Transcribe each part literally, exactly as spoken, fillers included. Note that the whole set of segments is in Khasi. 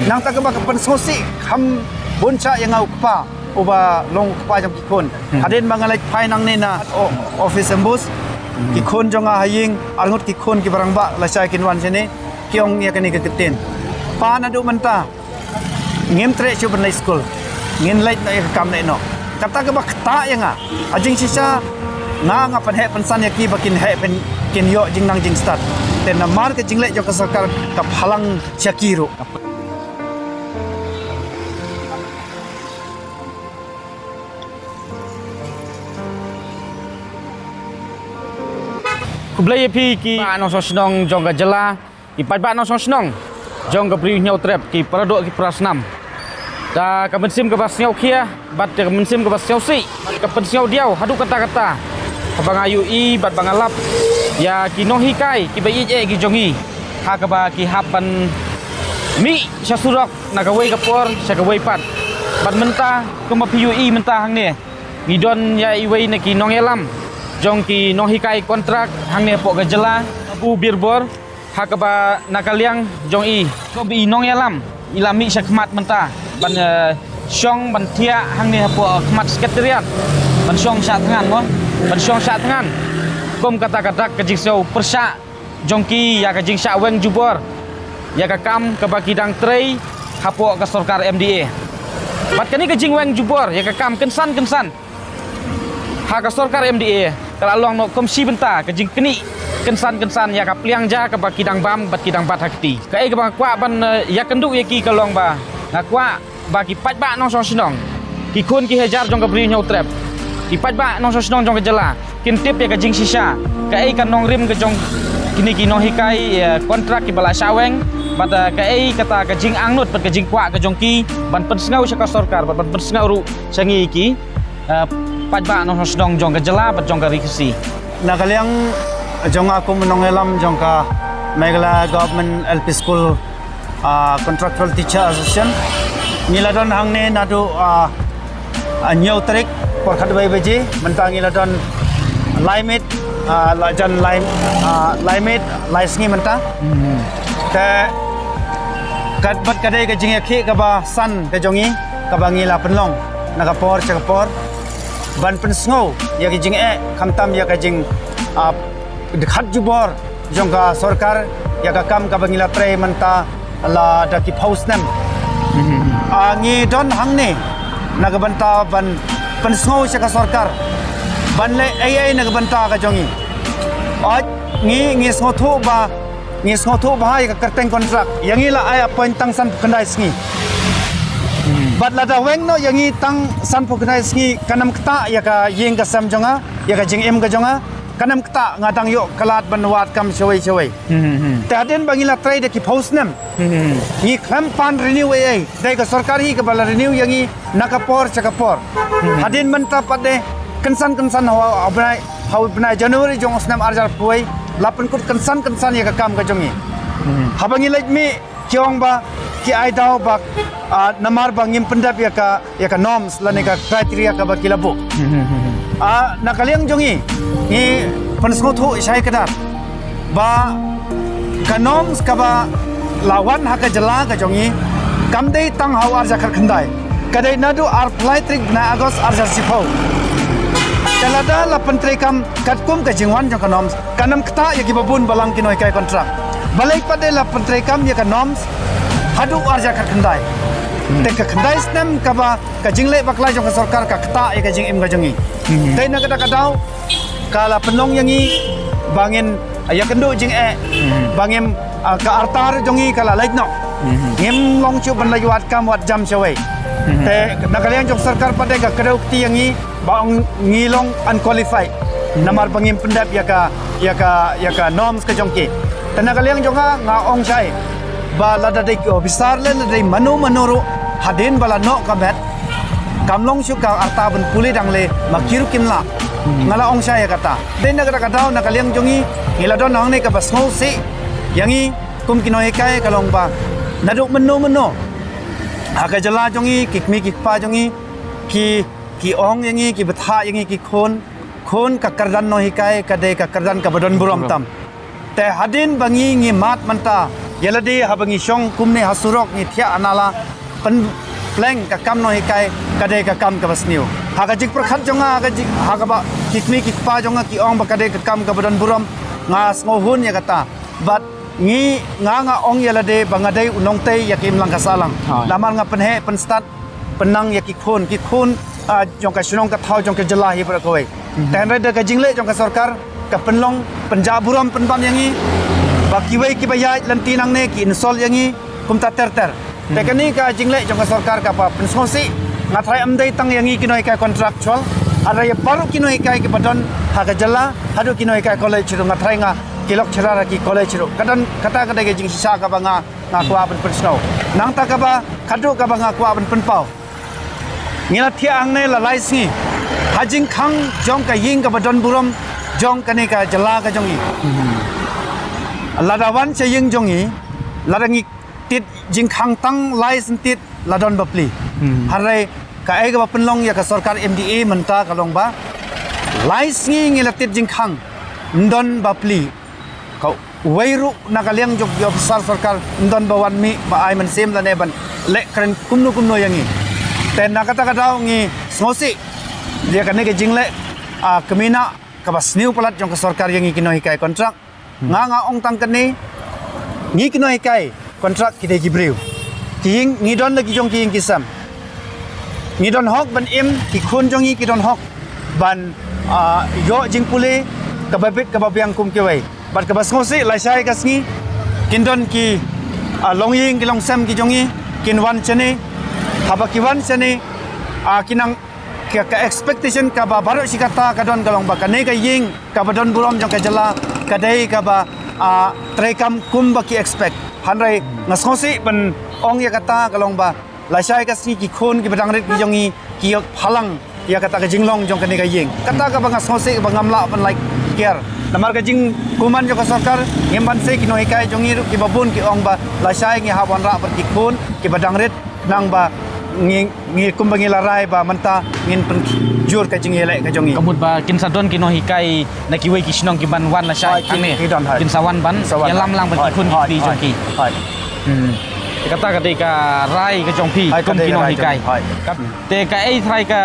Nangta kaba ka pynsngewsih kham bun sha ïa nga u kpa, uba long u kpa jong ki khun. Hadien ba nga leit phai nangne na o-, office Embus, ki khun jong nga ha ïing, arngut ki khun kiba rangbah lashai kin wan shane, ki ong ïa kane ka ktien. Pa, naduh mynta ngim treh shuh ban leit skul. Ngin leit noh ïa ka kam leit noh. Kata kaba ktah ïa nga. Ha jingshisha nga, nga pynheh pynsan ïa ki ba kin heh pyn-, kin ïoh jingnang jingstad. Te namar ka jingleh jong ka sorkar ka phalang sha ki ruh. Khublei ïa phi ki paidbah nongshong shnong jong ka jylla, ki paidbah nongshong shnong jong ka Bri u Hynñiewtrep, ki para doh ki para snam. Da ka mynsiem kaba sngewkhia bad da ka mynsiem kaba sngewsih, ka pynsngewdiaw haduh katta katta haba nga ïohi bad ba nga lap ïa ki nonghikai kiba ïeit eh ki jong ngi, ha kaba ki hap ban mih sha surok na kawei ka por sha kawei pat. Bad mynta kumba phi ïohi mynta hangne, ngi don ïa iwei na ki nongïalam jong ki nonghikai kontrak hangne hapoh ka jylla, Abu Birbor, ha kaba na ka liang jong i, kum i nongïalam, i la mih sha khmat mynta ban, eh, shong ban thiah hangne hapoh khmat sekretariat, ban shong shah thngan mo, ban shong shah thngan. Kum kata ka dak ka jingsngew pyrshah jong ki ïa ka jingshah weng jubor ïa ka kam kaba ki dang trei hapoh ka sorkar M D A. Bad kane ka jingweng jubor ïa ka kam kynsan kynsan ha ka sorkar M D A ka la long noh kum shi bynta ka jingknieh kynsan kynsan ïa ka pliang ja kaba ki dang bam bad ki dang bat ha kti. Kaei kaba nga kwah ban, eh, ïakynduh ïa ki ka long ba nga kwah ba ki paidbah nongshong shnong, ki khun ki hajar jong ka Bri u Hynñiewtrep, ki paidbah nongshong shnong jong ka jylla kin tip ïa ka jingshisha kaei ka nongrim ka jong kine ki nonghikai, eh, kontrak kiba la shah weng, bad, eh, kaei kata ka jingangnud bad ka jingkwah ka jong ki ban pynsngew sha ka sorkar bad ban pynsngew ruh sha ngi ki, eh, paidbah nongshong shnong jong ka jylla bad jong ka Ri Khasi. Na ka liang jong nga kum u nongïalam jong ka Meghalaya Government L P School, ah, Contractual Teacher Association, ngi la don hangne naduh, ah, ah, hynñiew tarik por khatwei baje. Mynta ngi la don lai miet, ah, la jan lai, ah, lai miet lai sngi mynta. Te kat bad ka dei ka jingïakhih kaba san ka jong ngi, kaba ngi la pynlong na ka por sha ka por ban pynsngew ïa ka jingeh, khamtam ïa ka jing, ah, dkhot jubor jong ka sorkar ïa ka kam kaba ngi la trei mynta lada ki phew snem. Ah, ngi don hangne na ka bynta ban pynsngew sha ka sorkar ban leh ei ei na ka bynta ka jong ngi. Ot ngi, ngi sngewthuh ba, ngi sngewthuh ba ha ïa ka kyrteng kontrak ïa ngi la ai appoint tang sanphew khyndai sngi. Bad lada weng noh ïa ngi tang sanphew khyndai sngi, kan ym ktah ïa ka ïing ka sem jong nga, ïa ka jingim ka jong nga, kan ym ktah, nga dang ïoh ka lad ban wad kam shawei shawei. Te hadien ba ngi la trei da ki phew snem, ngi khlem pan renew ei ei. Dei ka sorkar hi kaba la renew ïa ngi na ka por sha ka por. Hadien mynta pat de kynsan kynsan ha u bnai, ha u bnai January jong u snem ar hajar arphew wei la pynkut kynsan kynsan ïa ka kam ka jong ngi. Haba ngi leit mih ki ong ba ki ai daw ba, ah, namar ba ngim pyndep ïa ka, ïa ka norms lane ka criteria kaba ki la buh. Ah, na ka liang jong ngi, ngi pynsngewthuh shai kdar ba ka norms kaba la wan ha ka jylla ka jong ngi kam dei tang ha u ar hajar khatkhyndai. Ka dei naduh arphew lai tarik bnai August ar hajar shiphew. Te lada la pyntreikam katkum ka jingwan jong ka norms, kan ym ktah ïa kiba bun balang ki nonghikai kontrak. Balei pat de la pyntreikam ïa ka norms haduh ar hajar khatkhyndai. Te ka khyndai snem kaba ka jingleh bakla jong ka sorkar ka ktah ïa ka jingim ka jong ngi. Te na kata ka daw ka la pynlong ïa ngi ba ngin ïakynduh jingeh, ba ngim, ah, ka rta ruh jong ngi ka la leit noh. Ngim long shuh ban leit wad kam wad jam shawei. Te na ka liang jong sorkar pat de ka kdew kti ïa ngi ba ong ngi long unqualified. Namar ba ngim pyndep ïa ka, ïa ka, ïa ka norms ka jong ki. Te na ka liang jong nga, nga ong shai ba lada dei ki officer lane dei mano mano ruh, hadien ba la noh ka met, kam long shuh ka rta ban pule dang leh ma ki ruh kim lah. Nga la ong shai ïa kata. Dei na kata ka daw na ka liang jong ngi, ngi la don hangne kaba sngewsih ïa ngi kum ki nonghikai ka long ba naduh mynno mynno ha ka jylla jong ngi, ki kmie ki kpa jong ngi ki, ki ong ïa ngi, ki bthah ïa ngi ki khun, khun, ka kyrdan nonghikai ka dei ka kyrdan kaba don burom tam. Te hadien ba ngi ngi mad mynta Ïa lade haba ngi shong kumne ha surok ngi thiah ha nala, pynpleng ka kam nonghikai ka dei ka kam kaba sniew. Ha ka jingpyrkhat jong nga, ha ka jing, ha kaba ki kmie ki kpa jong nga ki ong ba ka dei ka kam kaba don burom, nga sngewhun ïa kata. Bad ngi, nga, nga ong ïa lade ba nga dei u nongtei ïa ka imlang ka sahlang. Hooid. Namar nga pynheh pynstad pynnang ïa ki khun, ki khun, ah, jong ka shnong ka thaw jong ka jylla hi baroh kawei. Mhm. Te hynrei da ka jingleh jong ka sorkar ka pynlong pynjah burom pynban ïa ngi, ba kiwei kiba ïaid lynti nangne ki insult ïa ngi kumta ter ter. Te, mhm, kane ka jingleh jong ka sorkar kaba pynsngewsih, nga tharai ym dei tang ïa ngi ki nonghikai contractual, hynrei ïa baroh ki nonghikai kiba don ha ka jylla, haduh ki nonghikai college ruh, nga tharai nga ki lecturer ha ki college ruh. Ka don, kata ka dei ka jingshisha kaba nga, nga kwah ban pynsngew. Nangta kaba khatduh kaba nga kwah ban pynpaw, ngi la thiah hangne la lai sngi ha jingkhang jong ka ïing kaba don burom jong kane ka jylla ka jong ngi. Mhm. Lada wan sha ïing jong ngi, lada ngi tied jingkhang tang lai snem tied la don bapli. Hmm. Hynrei kaei kaba pynlong ïa ka sorkar M D A mynta ka long ba lai sngi ngi la tied jingkhang, ym don bapli. Kawei ruh na ka liang jong ki officer sorkar ym don ba wan mih ba ai mynsiem lane ban leh kren kumno kumno ïa ngi. Te na kata ka daw ngi sngewsih ïa kane ka jingleh, ah, kmie na kaba sniew palat jong ka sorkar ïa ngi ki nonghikai contract. Hmm. Nga, nga ong tang kane, ngi ki nonghikai contract ki dei ki briew. Ki ïing, ngi don la ki jong ki ïing ki sem. Ngi don hok ban im, ki khun jong ngi ki don hok ban, ah, ïoh jingpule kaba bit kaba biang kum kiwei. Bad kaba sngewsih, lashai ka sngi kin don ki, ah, longïing ki longsem ki jong ngi kin wan shane. Haba ki wan shane, ah, ki nang ka, ka expectation kaba baroh shi katta ka don ka long ba kane ka ïing kaba don burom jong ka jylla ka dei kaba, ah, treikam kumba ki expect. Hynrei nga sngewsih ban ong ïa kata ka long ba lashai ka sngi ki khun kiba dang rit ki jong ngi ki ïoh phalang ïa kata ka jinglong jong kane ka ïing. Kata kaba nga sngewsih ba ngam lah ban lait kiar. Namar ka jingkuman jong ka sorkar, ngim banse ki nonghikai jong ngi ruh kiba bun ki ong ba lashai ngi hap wanrah bad ki khun kiba dang rit, nang ba ngi, ngi kumba ngi la rai ba mynta ngin pynjur ka jingïaleh ka jong ngi. Ka mut ba kin sa don ki nonghikai na kiwei ki shnong ki ban wan lashai. Hooid, kin, hangne ki don, hooid. Kin sa wan ban, sa wan, ïalam lang bad ki, hooid, khun, hooid, ki jong ki. Hooid. Hmm. Kata ka dei ka rai ka jong phi, hooid, kum ki nonghikai. Hooid. Te kaei trai ka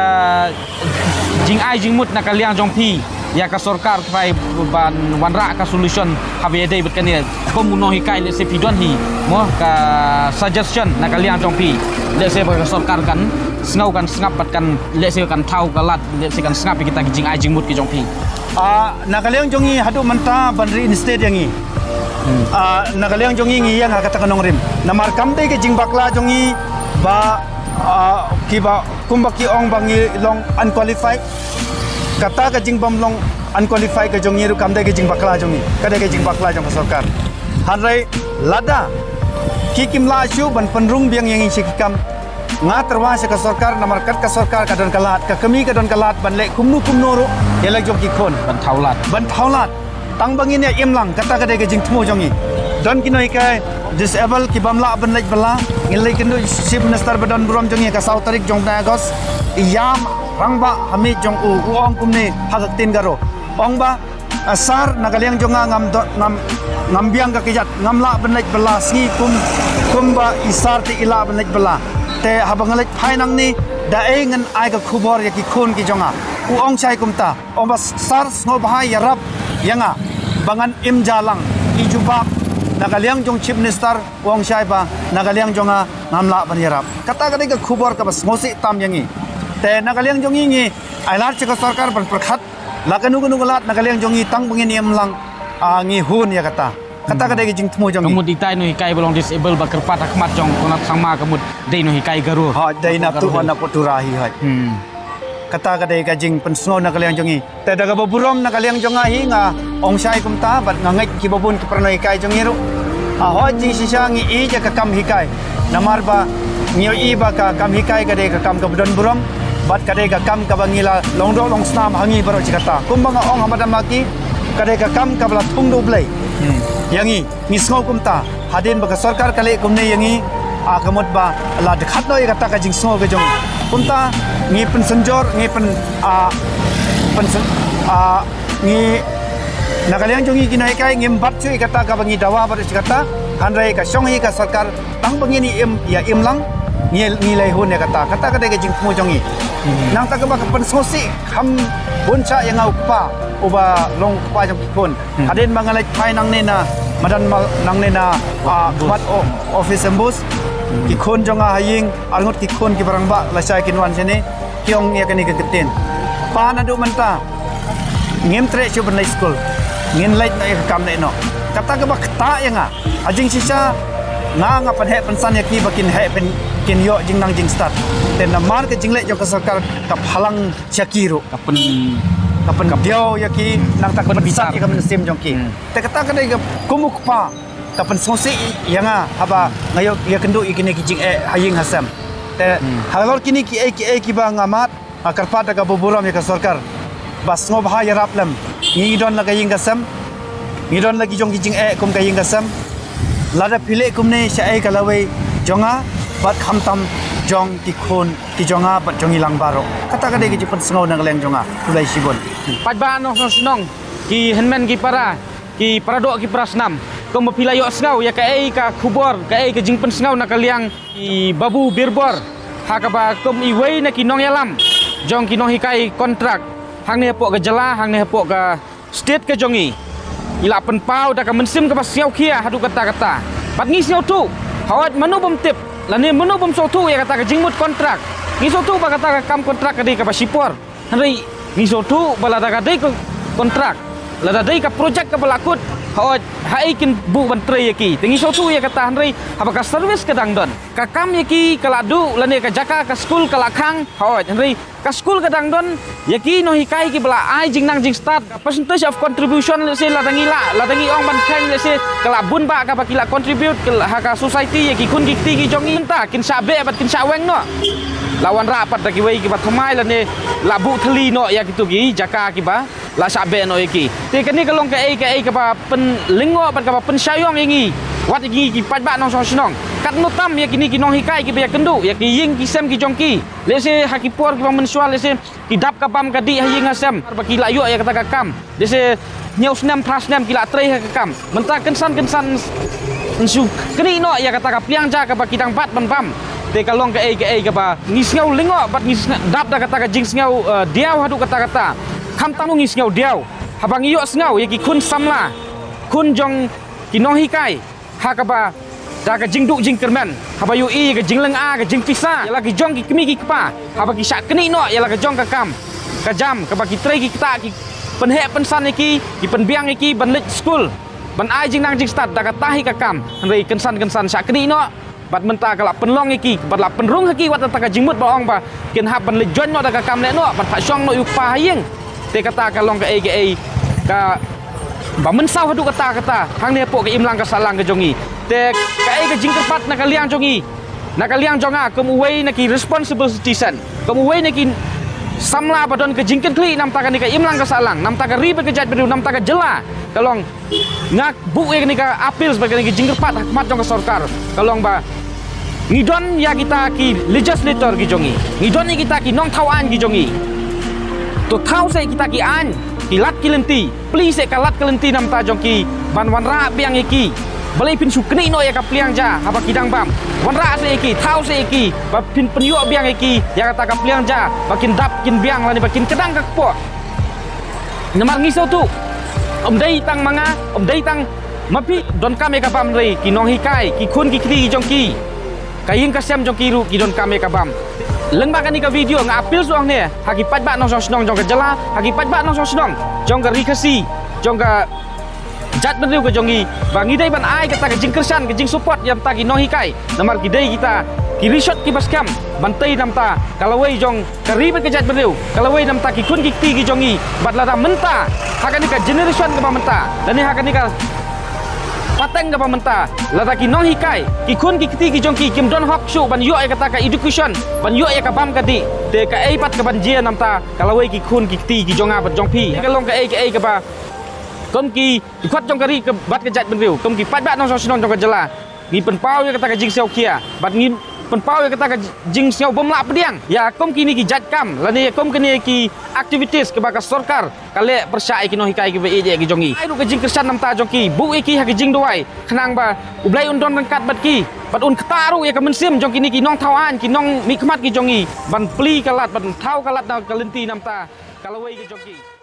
jingai jingmut na ka liang jong phi ïa ka sorkar trai ban wanrah ka solution haba ïadei bad kane, kum u nonghikai, lehse phi don hi mo ka suggestion na ka liang jong phi, lehse ba ka sorkar kan sngew, kan sngap bad kan, lehse kan thaw ka lad, lehse kan sngap ïa kita ki jingai jingmut ki jong phi. Ah, na ka liang jong ngi haduh mynta ban reinstate ïa ngi. Hmm. Ah, na ka liang jong ngi ngi ïeng ha kata ka nongrim. Namar kam dei ka jingbakla jong ngi ba, ah, kiba kumba ki ong ba ngi long unqualified. Kata ka jingbym long unqualified ka jong ngi ruh kam dei ka jingbakla jong ngi. Ka dei ka jingbakla jong ka sorkar. Hynrei lada ki kim lah shuh ban pynrung biang ïa ngi sha ki kam, nga tyrwa sha ka sorkar, namar kat ka sorkar ka don ka lad, ka kmie ka don ka lad ban leh kumno kumno ruh ïa la jong ki khun. Ban thaw lad. Ban thaw lad. Tang ba ngin ïa im lang, kata ka dei ka jingthmu jong ngi. Don ki nonghikai disable ki bym lah ban leit bylla, ngin leit kynduh Chief Minister ba don burom jong ngi ka saw tarik jong bnai August. Ïam rangbah ha miej jong u, u ong kumne ha ka ktien Garo. Ong ba, ah, sir, na ka liang jong nga ngam don, ngam, ngam biang ka kjat, ngam lah ban leit bylla sngi kum, kumba i sir te i lah ban leit bylla. Te haba nga leit phai nangne, da ei ngan ai ka khubor ïa ki khun ki jong nga. U ong shai kumta. Ong ba sir sngewbha ïarap ïa nga ba ngan im ja lang. I jubab na ka liang jong Chief Minister, u ong shai ba na ka liang jong nga ngam lah ban ïarap. Kata ka dei ka khubor kaba sngewsih tam ïa ngi. Te na ka liang jong ngi ngi ai lad sha ka sorkar ban pyrkhat la kano kano ka lad na ka liang jong ngi tang ba ngin im lang, ah, ngi hun ïa kata. Kata ka dei ka jingthmu jong ngi. Ka mut itai nonghikai ba long disable ba kyrpad ha khmat jong Conrad Sangma ka mut dei nonghikai Garo. Ha, dei na tu, na Potura hi, ha. Hmm. Kata ka dei ka jingpynsngew na ka liang jong ngi. Te da kaba burom na ka liang jong nga hi nga ong shai kumta bad nga ngeit kiba bun ki para nonghikai jong ngi ruh. Ha, hooid, jingshisha ngi ïeit ïa ka kam hikai. Namar ba ngi ïohi ba ka kam hikai ka dei ka kam kaba don burom bad ka dei ka kam kaba ngi la long doh long snam ha ngi baroh shi katta. Kumba nga ong ha madan ma ki, ka dei ka kam kaba la thung da U Blei. Hmm. Ïa ngi. Ngi sngew kumta, hadien ba ka sorkar ka leh kumne ïa ngi, ah, ka mut ba la dkhot noh ïa kata ka jingsngew ka jong ngi. Kumta ngi pynsynjor, ngi pyn, ah, pynsyn, ah, ngi na ka liang jong ngi ki nonghikai ngim bat shuh ïa kata kaba ngi dawa baroh shi katta. Hynrei ka shong hi ka sorkar, tang ba ngin ïa im, ïa im lang, ngi, ngi leh hun ïa kata. Kata ka dei ka jingthmu jong ngi. Nangta kaba ka pynsngewsih kham bun sha ïa nga u kpa, uba long u kpa jong ki khun. Hadien ba nga leit phai nangne na madan ma, nangne na, ah, khmat o-, office Embus. Ki khun jong nga ha ïing, arngut ki khun kiba rangbah lashai kin wan shane, ki ong ïa kane ka ktien. Pa, naduh mynta ngim treh shuh ban leit skul. Ngin leit noh ïa ka kam leh noh. Kata kaba ktah ïa nga. Ha jingshisha nga, nga pynheh pynsan ïa ki ba kin heh pyn, kin ïoh jingnang jingstad. Te namar ka jingleh jong ka sorkar ka phalang sha ki ruh. Ka pyn, ka pyndiaw ïa ki, nangta ka pynbitar ïa ka mynsiem jong ki. Te kata ka dei ka kum u kpa, ka pynsngewsih ïa nga haba nga ïoh ïakynduh ïa kine ki jingeh ha ïing ha sem. Te halor kine kiei kiei kiba nga mad, nga kyrpad da kaba burom ïa ka sorkar ba sngewbha ïarap lem. Ngi don la ka ïing ka sem, ngi don la ki jong ki jingeh kum ka ïing ka sem. Lada phi leh kumne shaei ka lawei jong nga bad khamtam jong ki khun ki jong nga bad jong ngi lang baroh. Kata ka dei ka jingpynsngew na ka liang jong nga. Khublei shibun. Paidbah nongshong shnong, ki hynmen ki para, ki paradoh ki parasnam. Kumba phi la ïohsngew ïa kaei ka khubor, kaei ka jingpynsngew na ka liang i Babu Birbor, ha kaba kum iwei na ki nongïalam jong ki nonghikai kontrak hangne hapoh ka jylla, hangne hapoh ka state ka jong i, i la pynpaw da ka mynsiem kaba sngewkhia haduh katta katta. Bad ngi sngewthuh, hooid, mano bym tip lane mano bym sngewthuh ïa kata ka jingmut kontrak. Ngi sngewthuh ba kata ka kam kontrak ka dei kaba shipor. Hynrei ngi sngewthuh ba lada ka dei ka kontrak, lada dei ka projek kaba la kut, hooid, haei kin buh ban trei ïa ki? Te ngi sngewthuh ïa kata, hynrei haba ka service ka dang don, ka kam ïa ki ka la duh, lane ka jaka ka skul ka la khang, hooid, hynrei ka skul ka dang don. Ïa ki nonghikai kiba la ai jingnang jingstad, ka percentage of contribution, lehse lada ngi la, lada ngi ong ban kheiñ, lehse ka la bun bah kaba ki la contribute ka la, ha ka society, ïa ki khun ki kti ki jong ngi. Mynta kin shah beh bad kin shah weng noh. La wanrah pat da kiwei kiba thymmai lane la buh thylli noh ïa kito ki jaka kiba la shah beh noh ïa ki. Te kane ka long kaei kaei kaba pynlyngngoh bad kaba pynshah ïong ïa ngi, wat ïa ngi ki paidbah nongshong shnong. Katno tam ïa kine ki nonghikai kiba ïakynduh ïa ki ïing ki sem ki jong ki. Lehse ha ki por kiba mynshuwa, lehse ki dap ka bam ka dih ha ïing ha sem, ba ki la ïoh ïa kata ka kam. Lehse hynñiew snem, phra snem ki la trei ha ka kam. Mynta kynsan kynsan yn shu knieh noh ïa kata ka pliang ja kaba ki dang bat ban bam. Te ka long kaei kaei kaba ngi sngew lyngngoh bad ngi sngew dap da kata ka jingsngew, eh, diaw haduh katta katta. Khamtam ngi sngew diaw haba ngi ïohsngew ïa ki khun samla, khun jong ki nonghikai, ha kaba da ka jingduh jingkyrmen, haba ïohi ka jinglynga ka jingpisa ïa la ki jong ki kmie ki kpa, haba ki shah knieh noh ïa la ka jong ka kam ka jam kaba ki trei ki ktah, ki pynheh pynsan ïa ki, ki pynbiang ïa ki ban leit skul, ban ai jingnang jingstad da kata hi ka kam. Hynrei kynsan kynsan shah knieh noh. Bad mynta ka la pynlong ïa ki, bad la pynrung ha ki wat kata ka jingmut ba ong ba kin hap ban leit join noh da ka kam leh noh, ban phah shong noh ïa u kpa ha ïing. Te kata ka long kaei kaei kaba mynsaw haduh katta katta hangne hapoh ka imlang ka sahlang ka jong ngi. Te kaei ka jingkyrpad na ka liang jong ngi, na ka liang jong nga kum uwei na ki responsible citizen, kum uwei na ki samla ba don ka jingkynkhlieh namta kane ka imlang ka sahlang, namta ka ri bad ka jaitbynriew, namta ka jylla, ka long, nga buh ïa kane ka appeal bad kane ka jingkyrpad ha khmat jong ka sorkar, ka long ba ngi don ïa kita ki legislator ki jong ngi, ngi don ïa kita ki nongthaw aiñ ki jong ngi. To thaw seh kita ki aiñ, ki lad ki lynti, plie seh ka lad ka lynti namta jong ki ban wanrah biang ïa ki. Balei phin shu knieh noh ïa ka pliang ja haba ki dang bam? Wanrah seh ïa ki, thaw seh ïa ki, ba phin pynïoh biang ïa ki ïa kata ka pliang ja ba kin dap kin biang lane ba kin kdang ka kpoh. Namar ngi sngewthuh, ym dei tang ma nga, ym dei tang ma phi donkam ïa ka bam, hynrei ki nonghikai, ki khun ki kti ki jong ki, ka ïing ka sem jong ki ruh ki donkam ïa ka bam. Lyngba kane ka video nga appeal shuh hangne ha ki paidbah nongshong shnong jong ka jylla, ha ki paidbah nongshong shnong jong ka ri Khasi, jong ka jaitbynriew ka jong ngi, ba ngi dei ban ai kata ka jingkyrshan, ka jingsupport ïa kita ki nonghikai. Namar ki dei kita ki rishot kiba skhem ban tei namta ka lawei jong ka ri bad ka jaitbynriew, ka lawei namta ki khun ki kti ki jong ngi. Bad lada mynta ha kane ka generation kaba mynta, lane ha kane ka pateng kaba mynta, lada ki nonghikai, ki khun ki kti ki jong ki kim don hok shuh ban ïoh ïa kata ka education, ban ïoh ïa ka bam ka dih, te kaei pat kaban jia namta ka lawei ki khun ki kti ki jong nga bad jong phi? Ka long kaei kaei kaba kum ki dkhot jong ka ri ka bad ka jaitbynriew, kum ki paidbah nongshong shnong jong ka jylla, ngi pynpaw ïa kata ka jingsngewkhia bad ngi Pynpaw ïa kata ka jingsngew bym lah pdiang ïa kum kine ki jait kam lane ïa kum kine ki activities kiba ka sorkar ka leh pyrshah ïa ki nonghikai kiba ïeit ki jong ngi. Ai ruh ka jingkyrshan namar jong ki, buh ïa ki ha ka jingduwai khnang ba U Blei un don ryngkat bad ki bad un ktah ruh ïa ka mynsiem jong kine ki nongthaw aiñ, ki nongmihkhmat ki jong ngi ban plie ka lad, ban thaw ka lad na ka lynti namar ka lawei ka jong ki.